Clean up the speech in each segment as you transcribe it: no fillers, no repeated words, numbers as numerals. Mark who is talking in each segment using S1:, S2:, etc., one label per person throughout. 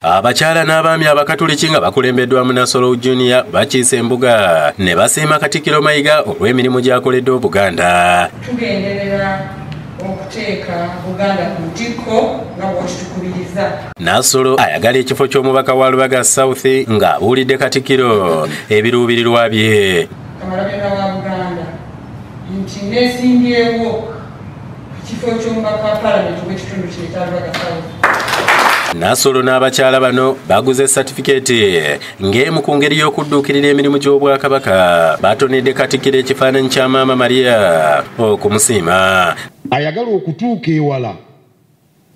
S1: Abakyala n'abaami Abakatuliki nga bakulembeddwamu Nassolo Junior bakiise embuga ne basiima Katikkiro Mayiga olw'emirimu gy'akoledde Obuganda.
S2: Tugenderera okuteeka Buganda ku ntikko nga bw'okitukubiriza.
S1: Nassolo ayagala ekifo ky'omubaka wa Lubaga South ng'abuulidde Katikkiro ebiruubirirwa bye.
S2: Kamalabyonna wa Buganda nti neesimbyewo ku kifo ky'omubaka wa Paalamenti ow'ekitundu kino ekya Lubaga South.
S1: Nassolo n'abakyala bano baguze satifikeeti ng'emu ku ngeri y'okudduukirira emirimu gy'Obwakabaka. Batonedde Katikkiro ekifaananyi kya Maama Maria okumusiima.
S3: Ayagala okutuuka ewala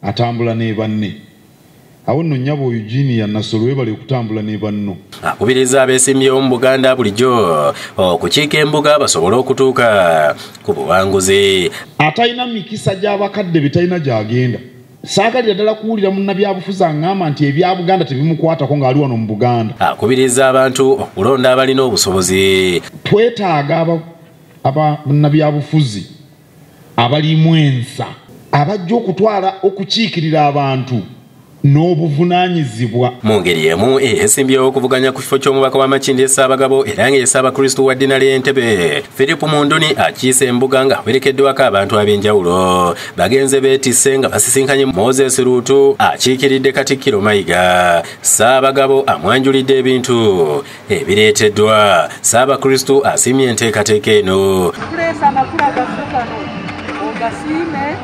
S3: atambula ne banne. Awo nno nnyabo Eugenia Nassolo weebale okutambula ne banno.
S1: Akubiriza abeesimbyewo mu Buganda bulijjo okukiika embuga basobole okutuuka ku buwanguzi.
S3: Atalina mikisa gy'abakadde be talina gy'agenda. Saagalira ddala kuwulira munnabyabufuzi aŋŋamba nti ebya Buganda tebimukwatako ng'ali wano mu Buganda.
S1: Akubiriza abantu okulonda abalina obusobozi.
S3: Twetaaga abannabyabufuzi abalimu ensa abajja okutwala okukiikirira abantu n'obuvunaanyizibwa.
S1: Mu ngeri emu esimbyewo okuvuganya ku kifo ky'omubaka wa Makindye Ssaabagabo era nga ye Ssaabakristu wa ddina ly'Entebe Philip Munduni akiise embuga nga awerekeddwako abantu ab'enjawulo. Bagenze beetisse nga basisinkanye Moses Ruutu akiikiridde Katikkiro Mayiga. Ssaabagabo amwanjulidde ebintu ebireeteddwa. Ssaabakristu asiimye enteekateeka eno.
S4: Tuleese amakula gaffe gano ogasiime.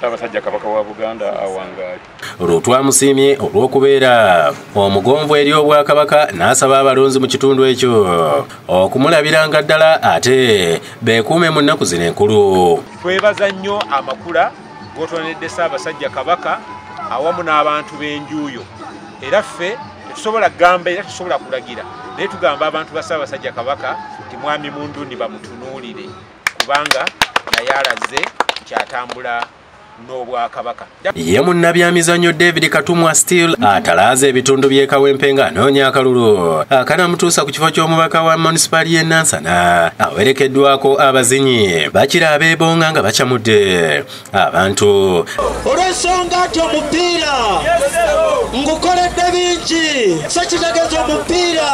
S5: Ssaabasajja Kabaka wa Buganda awangaali.
S1: Ruutu amusiimye olw'okubeera omugonvu eri Obwakabaka n'asaba abalonzi mu kitundu ekyo okumulabiranga ddala ate beekuume mu nnaku zino enkulu.
S6: Twebaza nnyo amakula g'otonedde Ssaabasajja Kabaka awamu n'abantu b'enjuuyo, era ffe tetusobola kugamba era tetusobola kulagira, naye tugamba abantu ba Ssaabasajja Kabaka nti Mwami Munduni bamutunuulire kubanga naye alaze kyatambula n'Obwakabaka.
S1: Ye munnabyamizannyo David Katumwa Steele atalaaza ebitundu by'e Kawempe ng'anoonya akalulu akanamutuusa ku kifo ky'omubaka wa munisipaali y'e Nansana. Awerekeddwako abazinyi bakira abeebonga nga bacamudde abantu.
S7: Olw'ensonga nti omupiira ngukoledde bingi, so kitegeeza omupiira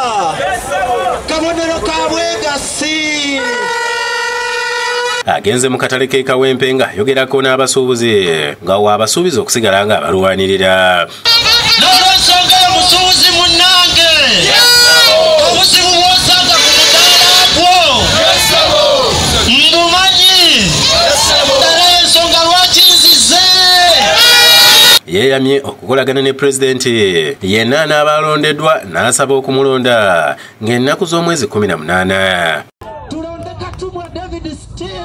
S7: kabonero ka bwegassi.
S1: Agenze mu katale k'e Kawempe ng'ayogerako n'abasuubuzi nga waabasuubiza okusigala nga abalwanirira.
S7: N'olw'ensonga eyo musuubuzi munnange, obuzibu bw'osanga ku mudaala gwo mbumanyi, era ensonga lwaki nzize.
S1: Yeeyamye okukolagana ne pulezidenti yenna n'abaalondeddwa n'asaba okumulonda ng'ennaku z'omwezi 18.
S7: Tulonde Katumwa David Steele.